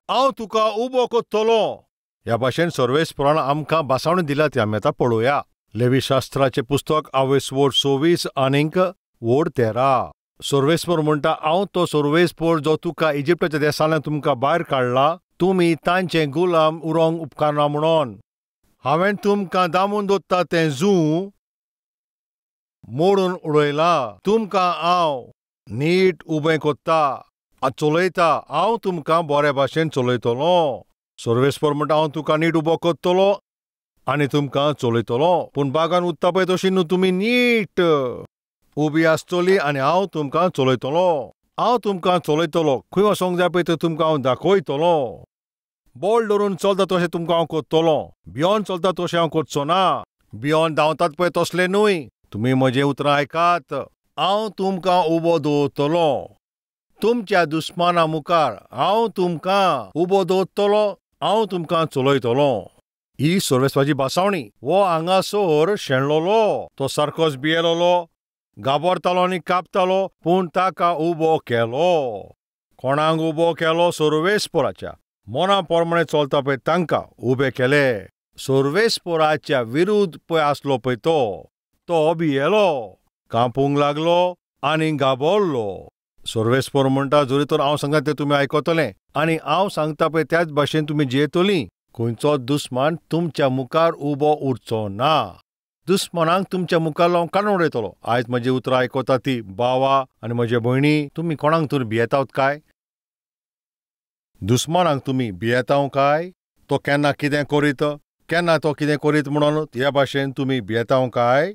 हांव तुका उबो कोत्तलो. ह्या भाशेन सर्वेस्परान आमकां भासावणी दिल्या ती आमी आतां पळोवया. लेवीशास्त्राचें पुस्तक आवयस वोड 26 आनीक वोड 13. सर्वेस्पर म्हणटा, हांव तो सर्वेस्पर जो तुका इजिप्ताच्या देसांतल्यान तुमकां भायर काडला, तुमी तांचे गुलाम उरोंक उपकारना म्हणून. हांवें तुमकां दामून दवरता तें जूं मोडून उडयलां. तुमकां हांव नीट उबें कोत्ता, चलयता. हांव तुमकां बरे भाशेन चलयतलो. सर्वेस्पर म्हणटा, हांव तुका नीट उबो कोत्तलो आनी तुमकां चलयतलो. पूण बागान उत्ता पळय तशी न्हू, तुमी नीट उबी आसतली आनी हांव तुमकां चलयतलो. हांव तुमकां चलयतलो. खंय वचोंक जाय पळय तें तुमकां हांव दाखयतलो. बोल धरून चलता तशें तुमकां हांव कोत्तलो. भियोन चलता तशें हांव कोत्चो ना. भियोन धांवतात पळय तसलें न्हय. तुमी म्हजें उतरां आयकात. हांव तुमकां उबो दवरतलो तुमच्या दुस्माना मुखार. हांव तुमकां उबो दवरतलो. हांव तुमकां चलयतलो. ही सर्वेस्पराची भासावणी. हो हांगासर शेणलोलो, तो सारकोच भियेलोलो, गाबरतालो आनी कापतालो, पूण ताका उबो केलो. कोणाक उबो केलो? सर्वेस्पराच्या मना प्रमाणे चलता पळय तांकां उबे केले. सर्वेस्पराच्या विरुद्ध पळय आसलो पळय तो भियेलो, कांपूंक लागलो आनी गाबरलो. सर्वेस्पर म्हणटा, जरी तर हांव सांगता तें तुमी आयकतलें आनी हांव सांगता पळय त्याच भाशेन तुमी जियेतलीं. खंयचो दुस्मान तुमच्या मुखार उबो उरचो ना. दुस्मनांक तुमच्या मुखार हांव काडून उडयतलो. आयज म्हजी उतरां आयकता ती बावा आनी म्हजे भयणी, तुमी कोणाक तर भियेतात काय? दुस्मनांक तुमी भियेताव काय? तो केन्ना कितें करीत, केन्ना तो कितें करीत म्हणून ह्या भाशेन तुमी भियेताव काय?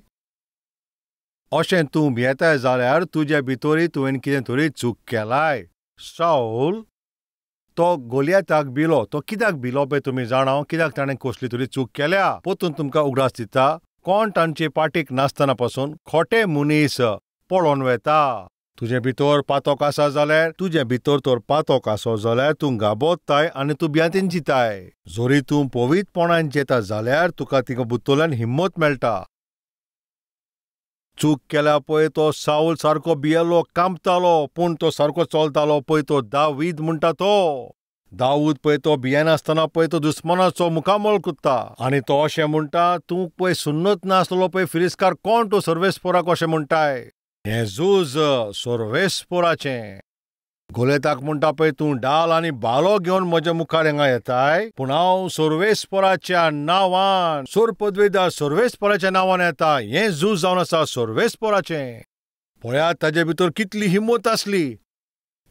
अशें तूं भियेताय जाल्यार तुज्या भितरूय तुवें कितें तरी चूक केलाय. सावल तो गोलियाताक भिलो. तो कित्याक भिलो पळय तुमी जाणा? कित्याक ताणें कसली तरी चूक केल्या. पोतून तुमकां उगडास दिता, कोण तांचे पाटीक नासतना पासून खोटे मनीस पळोवन वेता. तुजे भितर पातोक आसा जाल्यार, तुजे भितर तर पातोक आसो जाल्यार तूं गाबोताय आनी तूं भियांतीन जिताय. जरी तूं पवित्रपणान जेता जाल्यार तुका तिका बुत्तोल्यान हिम्मत मेळटा. चूक केल्या पळय तो सावल सारको भियेलो, कांपतालो, पूण तो सारको चलतालो पळय तो दावीद म्हणटा. तो दाऊद पळय तो भियेनासतना पळय तो दुस्मनाचो मुखामळ कुत्ता आनी तो अशें म्हणटा, तूं पळय सुन्नत नासलो पळय फिरिस्कार कोण तूं सर्वेस्पराक अशें म्हणटाय. हें झूज सर्वेस्पराचें. गोलेताक म्हणटा पळय, तूं डाल आनी भालो घेवन म्हज्या मुखार हांगा येताय, पूण हांव सर्वेस्पराच्या नांवान, सोरपदवेदार सर्वेस्पराच्या नांवान येता. हें झूज जावन आसा सर्वेस्पराचें. पळयात ताजे भितर कितली हिम्मत आसली.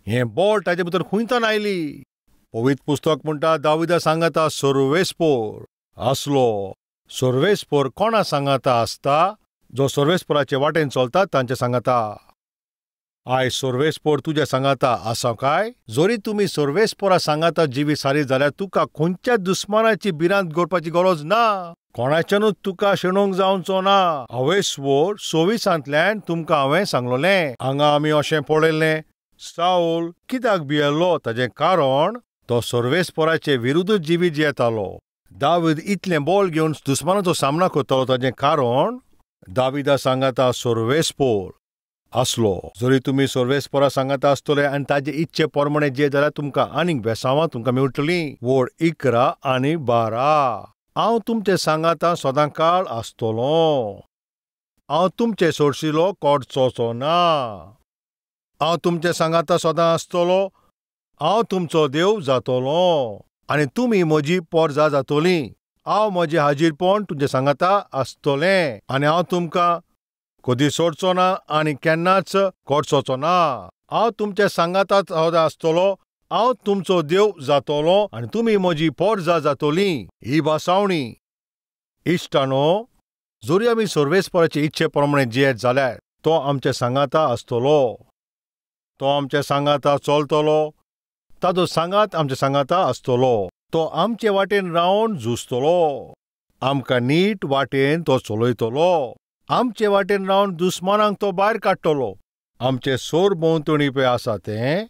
हें बोल ताजे भितर खुंयतान आयली. पवित्र पुस्तक म्हणटा, दाविदा सांगाता सर्वेस्पर आसलो. सर्वेस्पर कोणा सांगाता आसता? जो सर्वेस्पराचे वाटेन चलता तांचे सांगाता. आयज सर्वेस्पर तुज्या सांगाता आसा काय? जरी तुमी सर्वेस्परा सांगाता जिवी सारी जाल्यार तुका खंयच्या दुस्मानाची भिरांत करपाची गरज ना. कोणाच्यानूच तुका शेणोवंक जावचो ना. हांवें 26 तुमकां हांवें सांगलोलें. हांगा आमी अशें पळयलें, सावल कित्याक भियेलो? ताजें कारण तो सर्वेस्पराचे विरुद्ध जिवी जियेतालो. दावीद इतलें बोल घेवन दुस्मानाचो सामना करतालो, ताजें कारण दाविदा सांगाता सर्वेस्पर आसलो. जरी तुमी सर्वेस्परा सांगाता आसतले आनी ताजे इच्छे प्रमाणे जे जाल्यार तुमकां आनीक बेसांवां तुमकां मेळटलीं. वोड 11 आनी 12. हांव तुमचे सांगाता सदांकाळ आसतलो. हांव तुमचे सोडशिलो कोडचोचो ना. हांव तुमचे सांगाता सदां आसतलो. हांव तुमचो देव जातलो आनी तुमी म्हजी पोरजा जातली. हांव म्हजें हाजीरपण तुमचे सांगाता आसतलें आनी हांव तुमकां कदी सोडचो ना आनी केन्नाच कोडचोचो ना. हांव तुमच्या सांगाता सदां आसतलो. हांव तुमचो देव जातलो आनी तुमी म्हजी पोरजा जातली. ही भासावणी. इश्टानो, जरी आमी सर्वेस्पराचे इच्छे प्रमाणे जियेत जाल्यार तो आमच्या सांगाता आसतलो. तो आमच्या सांगाता चलतलो. ताजो सांगात आमच्या सांगाता आसतलो. तो आमचे वाटेन रावन झुजतलो. आमकां नीट वाटेन तो चलयतलो. आमचे वाटेन रावन दुस्मानांक तो भायर काडटलो. आमचे सोर भोंवतणी पळय आसा तें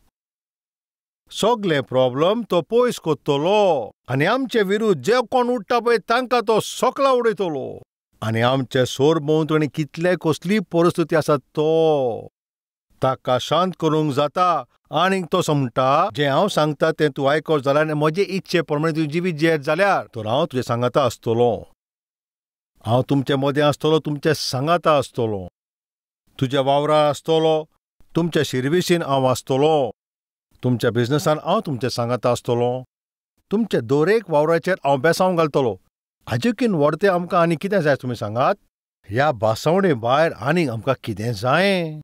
सगळे प्रॉब्लम तो पयस कोत्तलो आनी आमचे विरुद्ध जे कोण उठ्ठा पळय तांकां तो सकला उडयतलो. आनी आमचे सोर भोंवतणी कितले कसली परिस्थिती आसा तो ताका शांत करूंक जाता. आनीक तो म्हणटा, जें हांव सांगता तें तूं आयकत जाल्यार आनी म्हजे इच्छे प्रमाणे तूं जिवीत जियेत जाल्यार तर हांव तुजे सांगाता आसतलो. हांव तुमचे मदें आसतलो, तुमचे सांगाता आसतलो, तुज्या वावरा आसतलो, तुमच्या शिर्विसीन हांव आसतलो, तुमच्या बिजनसान हांव तुमचे सांगाता आसतलो, तुमच्या दरेक वावराचेर हांव बेसांव घालतलो. हाजेकीन व्हडतें आमकां आनी कितें जाय तुमी सांगात? ह्या भासावणे भायर आनीक आमकां कितें जाय?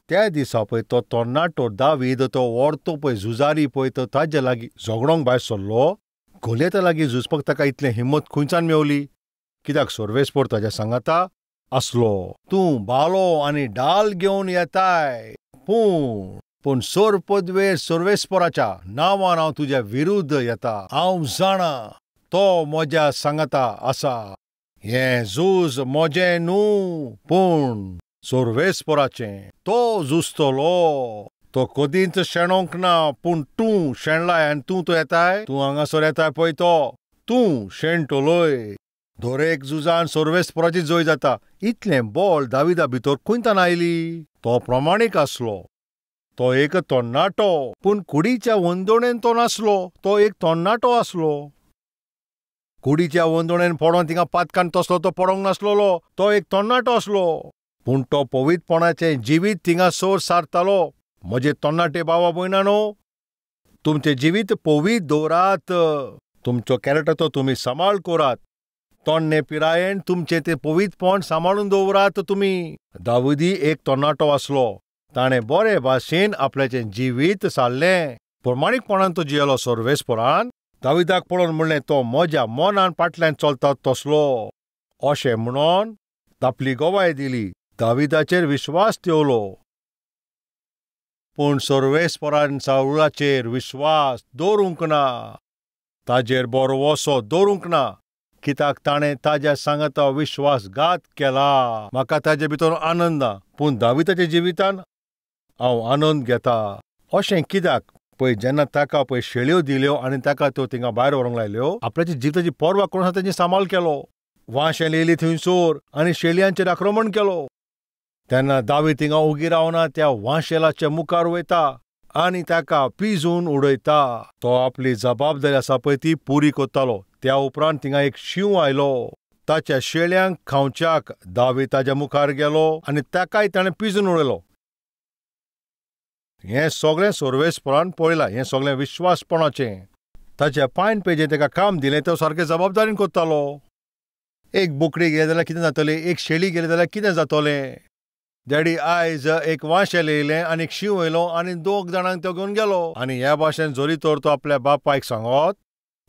त्या दिसा पळय तो तरणाटो दावीद, तो व्हडतो पळय झुजारी पळय, तो ताजे लागीं झगडोंक भायर सरलो. गोलियता लागीं झुजपाक ताका इतलें हिम्मत खंयच्यान मेवली? कित्याक सर्वेस्पर ताज्या सांगाता आसलो. तूं भालो आनी डाल घेवन येताय, पूण पूण सोर पदवेर सर्वेस्पराच्या नांवान हांव तुज्या विरुद्ध येता. हांव जाणा तो म्हज्या सांगाता आसा. हें झूज म्हजें न्हू, पूण सर्वेस्पराचें. तो झुजतलो. तो कदींच शेणोंक ना, पूण तूं शेणलाय आनी तूं तो येताय, तूं हांगासर येताय पळय तो, तूं शेणटलोय. दरेक झुजान सर्वेस्पराची जय जाता. इतलें बळ दाविदा भितर खंयच्यान आयली? तो प्रमाणीक आसलो. तो एक तरणाटो, पूण कुडीच्या वंदोणेन तो नासलो. तो एक तरणाटो आसलो. कुडीच्या वंदोणेन पडोन थिंगा पातकान तसलो तो पडोंक नासलोलो. तो एक तरणाटो आसलो, पूण तो पवित्रपणाचें जिवीत थिंगा सोर सारतालो. म्हजे तरणाटे बाबा भयणानो, तुमचें जिवीत पवित्र दवरात. तुमचो कॅरेक्टर तो तुमी सांबाळ करात. तोण्णे पिरायेन तुमचें तें पवित्रपण सांबाळून दवरात तुमी. दाविदी एक तरणाटो आसलो. ताणें बरे भाशेन आपल्याचें जिवीत सारलें. प्रमाणीकपणान तो जियेलो. सर्वेस्परान दाविदाक पळोवन म्हणलें, तो म्हज्या मनान फाटल्यान चलता तसलो. अशें म्हणून आपली गवाय दिली. दाविदाचेर विश्वास ठेवलो, पूण सर्वेस्परान सावळाचेर विश्वास दवरूंक ना, ताजेर बरो दवरूंक ना, कित्याक ताणें ताज्या सांगाता विश्वासघात केला. म्हाका ताजे भितर आनंद ना, पूण दाविदाच्या जिवितान हांव आनंद घेता. अशें कित्याक? पळय जेन्ना ताका पळय शेळयो दिल्यो आनी ताका त्यो थिंगा भायर व्हरूंक लायल्यो, आपल्याच्या जिविताची पर्वा करून तांची सांबाळ केलो. वांशें येयली थंयसर आनी शेळयांचेर आक्रमण केलो. तेन्ना दावीद थिंगा उगी रावना, त्या वांशेलाच्या मुखार वयता आनी ताका पिजून उडयता. तो आपली जबाबदारी आसा पळय ती पुरी करतालो. त्या उपरांत थिंगा एक शींव आयलो. ताच्या शेळयांक खावच्याक दावीद ताज्या मुखार गेलो आनी ताकाय ताणें पिजून उडयलो. हें सगळें सर्वेस्परान पळयलां. हें सगळें विश्वासपणाचें. ताच्या पांयन पेजें ताका काम दिलें, तो सारकें जबाबदारीन करतालो. एक बोकडी गेली जाल्यार कितें जातलें, एक शेळी गेली जाल्यार कितें जातलें? डॅडी आयज एक वांशेल येयलें आनी एक शींव येयलो आनी दोग जाणांक तो घेवन गेलो. आनी ह्या भाशेन जरी तर तो आपल्या बापायक सांगत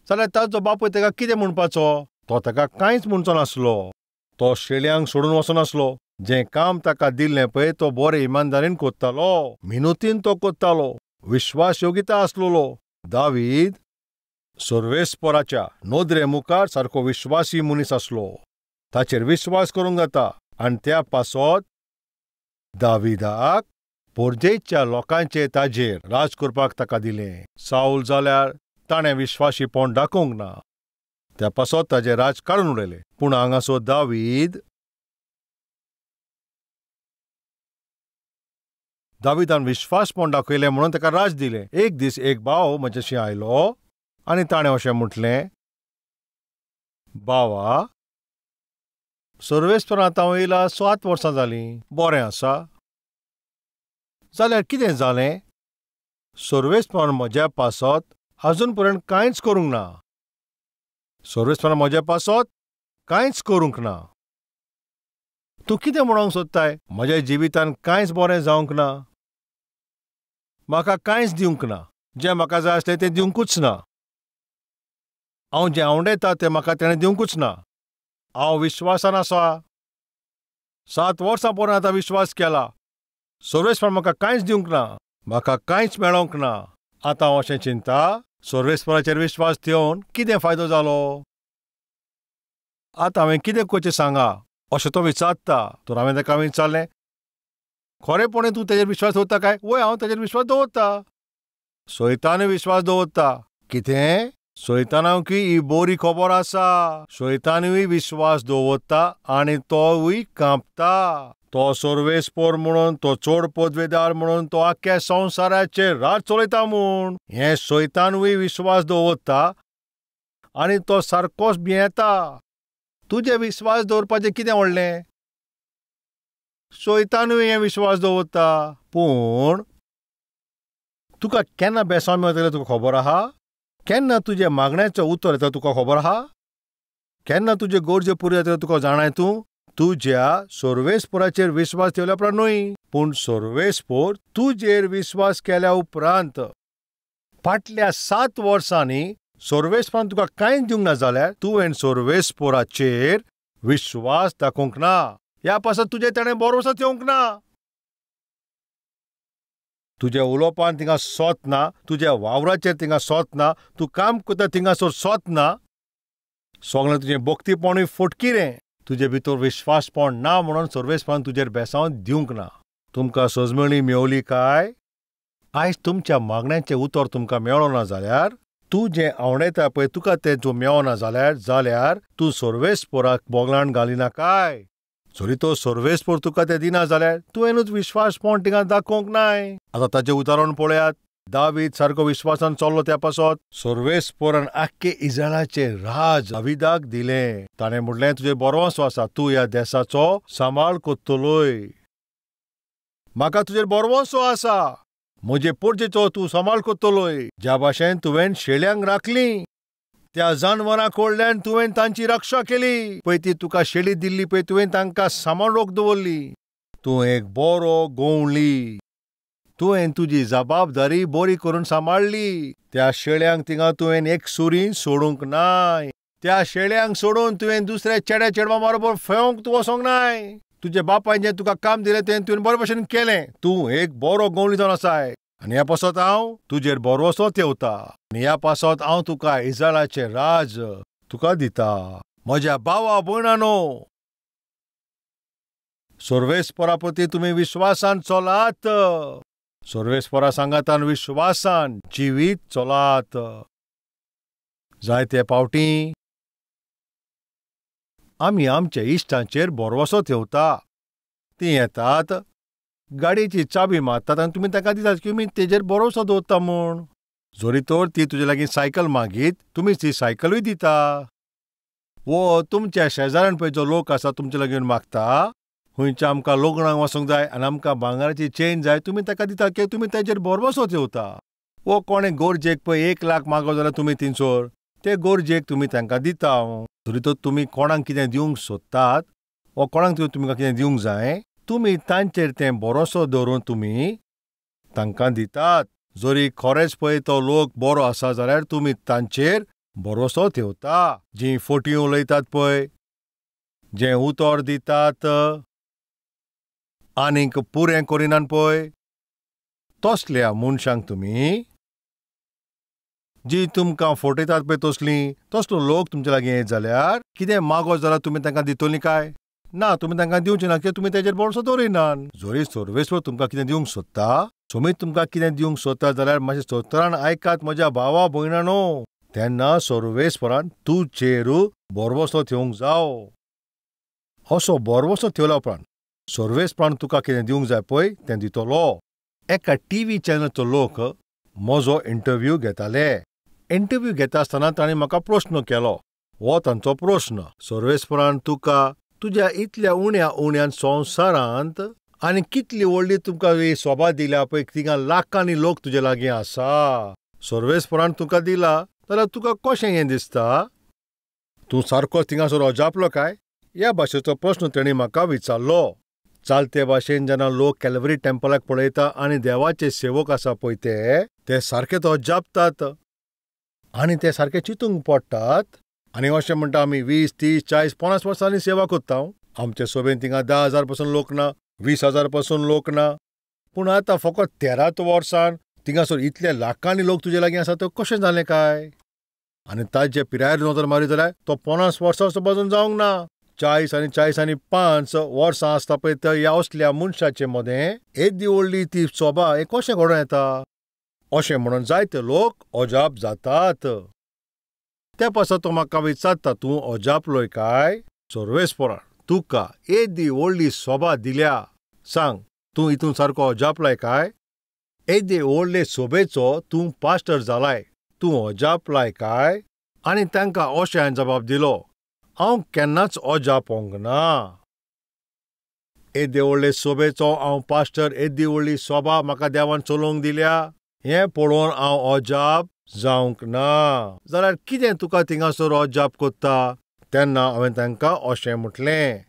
जाल्यार ताजो बापूय ताका कितें म्हणपाचो? तो ताका कांयच म्हणचो नासलो. तो शेळयांक सोडून वचनासलो. जें काम ताका दिल्लें पळय तो बरे इमानदारीन करतालो, मिनतीन तो करतालो, विश्वासयोगिता आसलेलो. दावीद सर्वेस्पराच्या नदरे मुखार सारको विश्वासी मनीस आसलो. ताचेर विश्वास करूंक जाता. आनी त्या पासत दाविदाक पोरजेच्या लोकांचे ताजेर राज करपाक ताका दिलें. साऊल जाल्यार ताणें विश्वासीपण दाखोवंक ना, त्या पासत ताजें राज काडून उडयलें. पूण हांगासो दावीद दाविदान विश्वासपण दाखयलें म्हणून ताका राज दिलें. एक दीस एक भाव म्हज्याशी आयलो आनी ताणें अशें म्हटलें, बावा, सर्वेस्परांत हांव येयला 7 वर्सां जालीं, बरें आसा. जाल्यार कितें जालें? सर्वेस्परान म्हज्या पासत आजून पर्यंत कांयच करूंक ना. सर्वेस्परान म्हज्या पासत कांयच करूंक ना. तूं कितें म्हणूंक सोदताय? म्हज्या जिवितान कांयच बरें जावंक ना, म्हाका कांयच दिवंक ना, जें म्हाका जाय आसलें तें दिवंकूच ना, हांव जें आवडयता तें म्हाका तेणें दिवंकूच ना. हांव विश्वासान आसा. 7 वर्सां पर्यंत आतां विश्वास केला, सर्वेस्परान म्हाका कांयच दिवंक ना, म्हाका कांयच मेळोंक ना. आतां हांव अशें चिंता, सर्वेस्पराचेर विश्वास ठेवन कितें फायदो जालो? आतां हांवें कितें करचें सांगा, अशें तो विचारता. तर हांवें ताका विचारलें, खरेपणी तूं ताजेर विश्वास दवरता काय? वय, हांव ताजेर विश्वास दवरता. सैतानूय विश्वास दवरता. कितें? सैतानाकूय ही बोरी खबर आसा. सैतानूय विश्वास दवरता आनी तोवूय कांपता. तो सर्वेस्पोर म्हणून, तो चड पदवेदार म्हणून, तो आख्ख्या संवसाराचेर राज चलयता म्हूण हें सैतानूय विश्वास दवरता आनी तो सारकोच भियेता. तुजें विश्वास दवरपाचें कितें व्हडलें? सैतानूय हें विश्वास दवरता. पूण तुका केन्ना बेसांव मेळटलें तुका खबर आहा? केन्ना तुज्या मागण्याचो उतर येता तुका खबर आहा? केन्ना तुजे गरजे पुरो जातले तुका जाणाय तूं? तुज्या सर्वेस्पोराचेर विश्वास ठेवल्या उपरांत न्हय, पूण सर्वेस्पोर तुजेर विश्वास केल्या उपरांत. फाटल्या 7 वर्सांनी सर्वेस्पोरान तुका कांय दिवंक ना जाल्यार तुवें सर्वेस्पोराचेर विश्वास दाखोवंक ना. ह्या पासत तुजें ताणें भरोसो ठेवंक ना. तुज्या उलोवपान थिंगा सोत ना, तुज्या वावराचेर थिंगा सोत ना, तूं काम करता थिंगासर सोत ना. सगळें तुजें भक्तीपणूय फटकिरें. तुजे भितर विश्वासपण ना म्हणून सर्वेस्परान तुजेर बेसांव दिवंक ना. तुमकां सजमळी मेवली काय? आयज तुमच्या मागण्यांचें उतर तुमकां मेळना ना जाल्यार, तूं जें आवडयता पळय तुका तें तूं मेळना जाल्यार, जाल्यार तूं सर्वेस्पोराक बोगलाण घालिना काय? जरी तो सर्वेस्पोर तुका तें दिना जाल्यार तुवेंनूच विश्वासपण थिंगा दाखोवंक नाय. आतां ताचें उदाहरण पळयात. दावीद सारको विश्वासान चल्लो त्या पासत सर्वेस्पोरान आख्खे इस्रायलाचें राज दावीदाक दिलें. ताणें म्हणलें, तुजेर भरवंसो आसा, तूं ह्या देसाचो सांबाळ करतलोय. म्हाका तुजेर भरवंसो आसा, म्हजे पोरजेचो तूं सांबाळ करतलोय. ज्या भाशेन तुवें शेळ्यांक राखली, त्या जानवरां कडल्यान तुवें तांची रक्षा केली. पळय ती तुका शेळी दिल्ली पळय तुवें तांकां सांबाळ रोख दवरली. तूं एक बरो गवळी, तुवें तुजी जबाबदारी बरी करून सांबाळ्ळी. त्या शेळ्यांक थिंगा तुवें एक सुरी सोडूंक नाय. त्या शेळ्यांक सोडून तुवें दुसऱ्या चेड्या चेडवां बरोबर फेवंक तूं वचोंक नाय. तुज्या बापायन जें तुका काम दिलें तें तुवें बरे भशेन केलें. तूं एक बरो गवळी जावन आसाय आनी ह्या पासत हांव तुजेर भरवंसो ठेवता आनी ह्या पासत हांव तुका इस्रायलाचें राज तुका दिता. म्हज्या भावा भयणांनो, सर्वेस्पोरा प्रती तुमी विश्वासान चलात. सर्वेस्पोरा सांगातान विश्वासान जिवीत चलात. जायते पावटी आमी आमच्या इश्टांचेर भरवंसो ठेवता. तीं येतात, गाडयेची चाबी मारतात आनी तुमी ताका दितात की तुमी तेजेर भरवंसो दवरता म्हूण. जरी तर ती तुजे लागीं सायकल मागीत तुमी ती सायकलूय दिता. वो तुमच्या शेजाऱ्यान पळय जो लोक आसा तुमचे लागीं मागता, खंयच्या आमकां लग्नाक वचूंक जाय आनी आमकां भांगराची चेन जाय, तुमी ताका दिता की तुमी तेजेर भरवंसो ठेवता. वो कोणें गरजेक पळय 1 लाख मागो जाल्यार तुमी थिंगसर ते गरजेक तुमी तांकां दिता. जरी तर तुमी कोणाक कितें दिवंक सोदतात वो कोणाक तुमकां कितें दिवंक जाय, तुमी तांचेर तें भरोसो दवरून तुमी तांकां दितात. जरी खरेंच पळय तो लोक बरो आसा जाल्यार तुमी तांचेर भरोसो ठेवता. जीं फटी उलयतात पळय, जें उतर दितात आनीक पुरें करिनात पळय, तसल्या मनशांक तुमी जी तुमकां फटयतात पळय तसलीं, तसलो लोक तुमचे लागीं येत जाल्यार कितें मागो जाल्यार तुमी तांकां दितलीं काय? ना, तुमी तांकां दिवचें ना कित्याक तुमी तेजेर भरवंसो दवरिनात. जरी सर्वेस्पोर तुमकां कितें दिवंक सोदता, सोमीत तुमकां कितें दिवंक सोदता जाल्यार मातशें सोतरान आयकात म्हज्या भावा भयणांनो. तेन्ना सर्वेस्पोरान तुजेर भरवंसो ठेवंक जावो. असो भरवंसो ठेवल्या उपरांत सर्वेस्पोरान तुका कितें दिवंक जाय पळय तें दितलो. एका टीव्ही चॅनलचो लोक म्हजो इंटरव्यू घेताले. इंटरव्यू घेता आसतना ताणें म्हाका प्रस्न केलो. हो तांचो प्रस्न, सर्वेस्पोरान तुका तुज्या इतल्या उण्या उण्यान संवसारांत आनी कितली व्हडली तुमकां ही सोबा दिल्या पळय, थिंगा लाखांनी लोक तुजे लागीं आसा, सर्वेस्पोरान तुका दिला जाल्यार तुका कशें हें दिसता? तूं सारको थिंगासर अजापलो काय? ह्या भाशेचो प्रस्न तेणी म्हाका विचारलो. चालते भाशेन जेन्ना लोक कॅलवरी टेम्पलाक पळयता आनी देवाचे सेवक आसा पळय ते सारके तो अजापतात आनी ते सारके चिंतूंक पडटात. आनी अशें म्हणटा आमी 20, 30, 40, 50 वर्सांनी सेवा करता. आमचे सोबेन थिंगा 10,000 पासून लोक ना, 20,000 पासून लोक ना, पूण आतां फकत 13 वर्सान थिंगासर इतले लाखांनी लोक तुजे लागीं आसा, तो कशें जालें काय? आनी ताजे पिरायेर नदर मारी जाल्यार तो 50 वर्सांचो पासून जावंक ना. 40 आनी 40 आनी 5 वर्सां आसता पळय त्या ह्या असल्या मनशाचे मदें येदी व्हडली ती सोबा हें कशें घडोवन येता? अशें म्हणून जायते लोक अजाप जातात. त्या पासत तो म्हाका विचारता, तूं अजापलोय काय? सर्वेस्परान तुका येदी व्हडली सोबा दिल्या, सांग तूं हितून सारको अजापलाय काय? येदे व्हडले सोबेचो तूं पास्टर जालाय, तूं अजापलाय काय? आनी तांकां अशें हांवें जबाब दिलो, हांव केन्नाच अजापोंक ना. येदे व्हडले सोबेचो हांव पास्टर, येदी व्हडली सोबा म्हाका देवान चलोवंक दिल्या, हें पळोवन हांव अजाप जावंक ना. जाल्यार कितें तुका थिंगासर अजाप कोत्ता? तेन्ना हांवें तांकां अशें म्हटलें,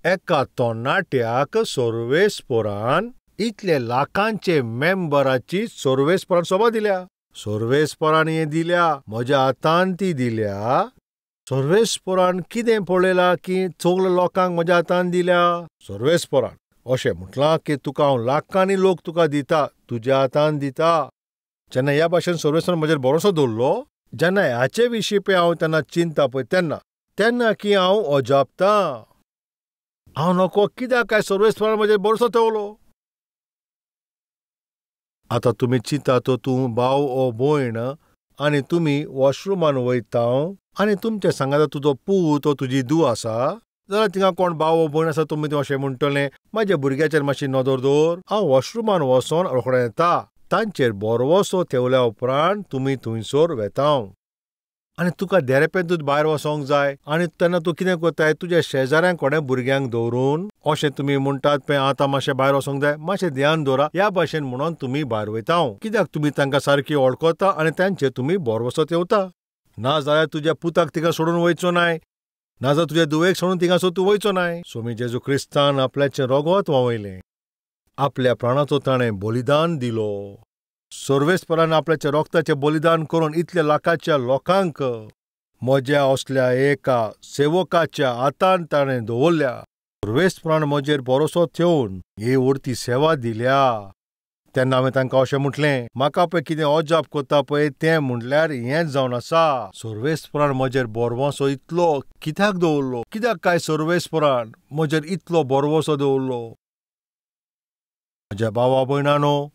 एका तरणाट्याक सर्वेस्परान इतले लाखांचे मेंबराची सर्वेस्परान सोबा दिल्या, सर्वेस्परान हें दिल्या, म्हज्या हातान ती दिल्या. सर्वेस्परान कितें पळयलां की सगल्या लोकांक म्हज्या हातान दिल्या? सर्वेस्परान अशें म्हटलां की तुका हांव लाखांनी लोक तुका दिता, तुज्या हातान दिता. जेन्ना ह्या भाशेन सर्वेस्परान म्हजेर भरोसो दवरलो, जेन्ना हाचे विशीं पळय हांव तेन्ना चिंता पळय तेन्ना तेन्ना की हांव अजापतां. हांव नको कित्याक काय सर्वेस्परान म्हजेर भरोसो दवरलो? आतां तुमी चिंता तो तूं भाव ओ भयण आनी तुमी वॉशरुमान वयता आनी तुमच्या सांगाता तुजो पूत ओ तुजी धूव आसा, जाल्यार थिंगा कोण भाव ओ भयण आसा, तुमी अशें म्हणटलें, म्हाज्या भुरग्याचेर मातशी नदर दवर, हांव वॉशरुमान वचोन रोखडें येता. तांचेर भरवसो ठेवल्या उपरांत तुमी थंयसर वेता आनी तुका देरेपेंतूच भायर वचोंक जाय. आनी तेन्ना तूं कितें करताय, तुज्या शेजाऱ्यां कडेन भुरग्यांक दवरून अशें तुमी म्हणटात पळय, आतां मातशें भायर वचोंक जाय, मातशें ध्यान दवरा ह्या भाशेन म्हणून तुमी भायर वयता. कित्याक तुमी तांकां सारकी वळखता आनी तांचेर तुमी भरवसो ठेवता. ना जाल्यार तुज्या पुताक तिका सोडून वयचो नाय, ना जाल्यार तुज्या धुवेक सोडून थिंगासर तूं वयचो नाय. स्वामी जेजू क्रिस्तान आपल्याचें रगत व्हांवयलें, आपल्या प्राणाचो ताणें बलिदान दिलो. सर्वेस्परान आपल्याच्या रक्ताचें बलिदान करून इतल्या लाखाच्या लोकांक म्हज्या असल्या एका सेवकाच्या हातान ताणें दवरल्या. सर्वेस्परान म्हजेर भरोसो ठेवन ही उरती सेवा दिल्या. तेन्ना हांवें तांकां अशें म्हटलें, म्हाका पळय कितें अजाप कोत्ता पळय तें म्हटल्यार हेंच जावन आसा. सर्वेस्परान म्हजेर भरवंसो इतलो कित्याक दवरलो? कित्याक काय सर्वेस्परान म्हजेर इतलो भरवंसो दवरलो? म्हज्या भावा भयणानो,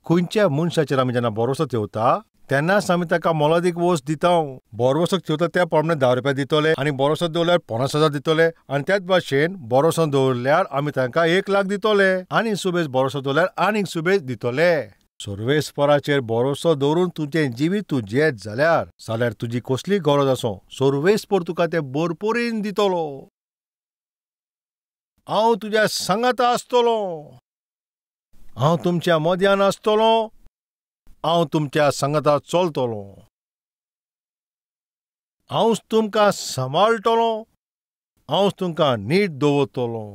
खंयच्या मनशाचेर आमी जेन्ना भरवसो ठेवता तेन्नाच आमी ताका मोलादीक वस्त दिता. भरवसो ठेवता त्या प्रमाणे 10 रुपया दितले आनी भरवसो दवरल्यार 50,000 दितले आनी त्याच भाशेन भरवसो दवरल्यार आमी तांकां 1 लाख दितले आनी सुबेज भरवसो दवरल्यार आनीक सुबेज दितले. सर्वेस्पराचेर भरवसो दवरून तुजें जिवीत तूं जियेत जाल्यार जाल्यार तुजी कसली गरज आसूं सर्वेस्पर तुका तें भरपुरीन दितलो. हांव तुज्या सांगाता आसतलो, हांव तुमच्या मध्यान आसतलो, हांव तुमच्या सांगाता चलतलो, हांवच तुमकां सांबाळटलो, हांवच तुमकां नीट दवरतलो.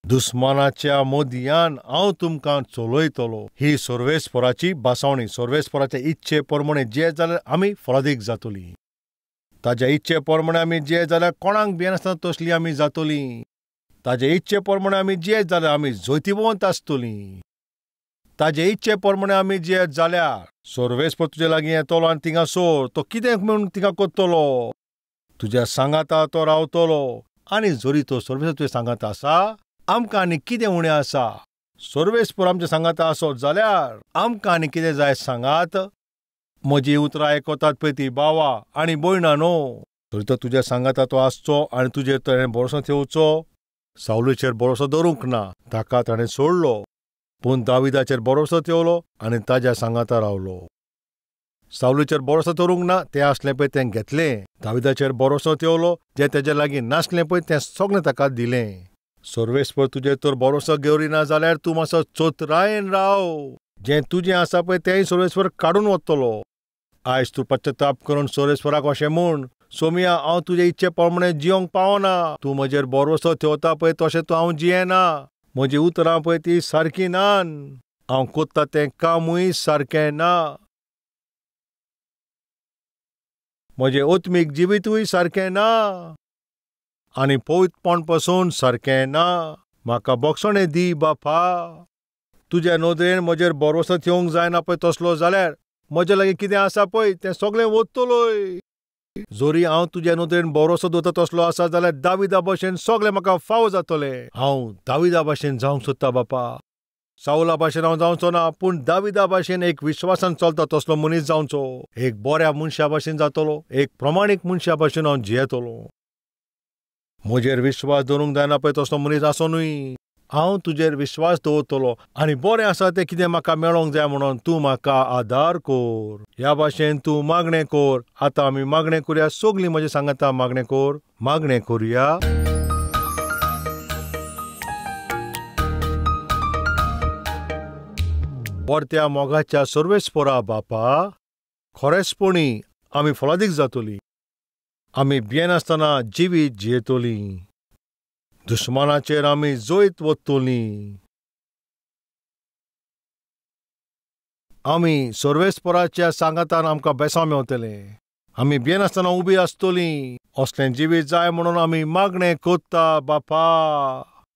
दुस्मानाच्या मदयान हांव तुमकां चलयतलो. ही सर्वेस्पराची भासावणी. सर्वेस्पराच्या इच्छे प्रमाणे जियेत जाल्यार आमी फळादीक जातली. ताज्या इच्छे प्रमाणे आमी जियेत जाल्यार कोणाक भियेनासतना तसली आमी जातली. ताजे इच्छे प्रमाणे आमी जियेत जाल्यार आमी जैतिवंत आसतली. ताजे इच्छे प्रमाणे आमी जियेत जाल्यार सर्वेस्पर तुजे लागीं येतलो आनी थिंगासर तो कितें म्हणून थिंगा करतलो, तुज्या सांगाता तो रावतलो. आनी जरी तो सर्वेस्पर तुज्या सांगाता आसा, आमकां आनी कितें उणें आसा? सर्वेस्पर आमच्या सांगाता आसत जाल्यार आमकां आनी कितें जाय सांगात? म्हजी उतरां आयकतात पळय ती भावा आनी भयणां न्हू, तरी तो तुज्या सांगाता तो आसचो आनी तुजेर ताणें भरोसो ठेवचो. सावलीचेर भरोसो दवरूंक ना, ताका ताणें सोडलो, पूण दाविदाचेर भरोसो ठेवलो आनी ताज्या सांगाता रावलो. सावलीचेर भरोसो दवरूंक ना, तें आसलें पळय तें घेतलें. दाविदाचेर भरोसो ठेवलो, जें तेज्या लागीं नासलें पळय तें सगळें ताका दिलें. सर्वेस्पर तुजेर तर भरोसो घेवरिना जाल्यार तूं मातसो चतुरायेन राव. जें तुजें आसा पळय तेंय सर्वेस्पर काडून वतलो. आयज तूं पश्चाताप करून सर्वेस्पराक अशें म्हूण, सोमिया हांव तुजे इच्छे प्रमाणे जियोंक पावना, तूं म्हजेर भरवसो ठेवता पळय तशें तूं हांव जियेना, म्हजी उतरां पळय ती सारकी नान, हांव कोत्ता तें कामूय सारकें ना, म्हजें आत्मीक जिवितूय सारकें ना आनी पवित्रपण पसून सारकें ना, म्हाका बक्षणें दी बापा. तुज्या नदरेन म्हजेर भरवसो ठेवंक जायना पळय तसलो जाल्यार म्हजे लागीं कितें आसा पळय तें सगळें वतलोय. जरी हांव तुज्या नदरेन भरोसो दवरता तसलो आसा जाल्यार दाविदा भशेन सगळें म्हाका फावो जातलें. हांव दाविदा भशेन जावंक सोदता बापा. सावला भाशेन हांव जावचो ना, पूण दाविदा भाशेन एक विश्वासान चलता तसलो मनीस जावचो. एक बऱ्या मनशा भाशेन जातलो, एक प्रमाणीक मनशा भाशेन हांव जियेतलो. म्हजेर विश्वास दवरूंक जायना पळय तसलो मनीस आसो न्हय. हांव तुजेर विश्वास दवरतलो आनी बरें आसा तें कितें म्हाका मेळोंक जाय म्हणून तूं म्हाका आदार कर. ह्या भाशेन तूं मागणें कर. आतां आमी मागणें करुया. सगळीं म्हजें सांगाता मागणें कर. मागणें करुया. परत्या मोगाच्या सर्वेस्परा बापा, खरेंचपणी आमी फळादीक जातली. आमी भियेनासतना जिवीत जियेतली. दुस्मानाचेर आमी जैत वतली. आमी सर्वेस्पराच्या सांगातान आमकां बेसांव मेवतलें. आमी भियेनासतना उबी आसतली. असलें जिवीत जाय म्हणून आमी मागणें करता बापा.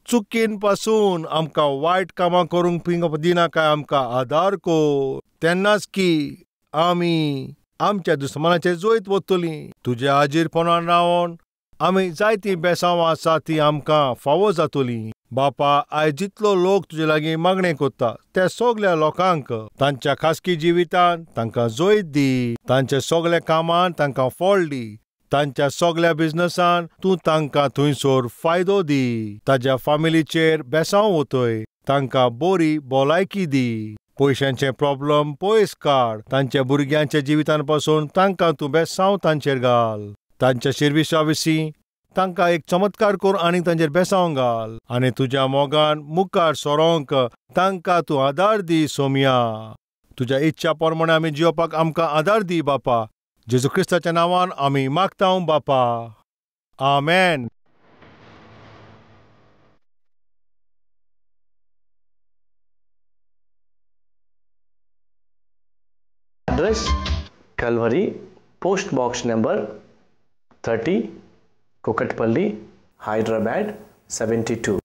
चुकीन पासून आमकां वायट कामां करूंक पिंग दिनाकाय, आमकां आदार कर. तेन्नाच की आमी आमच्या दुस्मानाचेर जैत वतली. तुज्या आजीरपणान रावन आमी जायतीं बेसांवां आसा ती आमकां फावो जातली. बापा, आयज जितलो लोक तुजे लागीं मागणें करता त्या सगल्या लोकांक तांच्या खासगी जिवितान तांकां जैत दी. तांच्या सगल्या कामान तांकां फळ दी. तांच्या सगल्या बिजनसान तूं तांकां थंयसर फायदो दी. ताज्या फामिलीचेर बेसांव वतय, तांकां बरी भलायकी दी. पयशांचे प्रॉब्लम पयस काड. तांच्या भुरग्यांच्या जिवितान पासून तांकां तूं बेसांव तांचेर घाल. तांच्या शिरविशा विशीं तांकां एक चमत्कार कर आनी तांचेर बेसांव घाल. आनी तुज्या मोगान मुखार सरोंक तांकां तूं आदार दी सोमया. तुज्या इच्छा प्रमाणे आमी जियोपाक आमकां आदार दी बापा. जेजू क्रिस्ताच्या नांवान आमी मागता बापा. आमेन. Address: Calvary, post box number 30, Kukatpally, Hyderabad 72.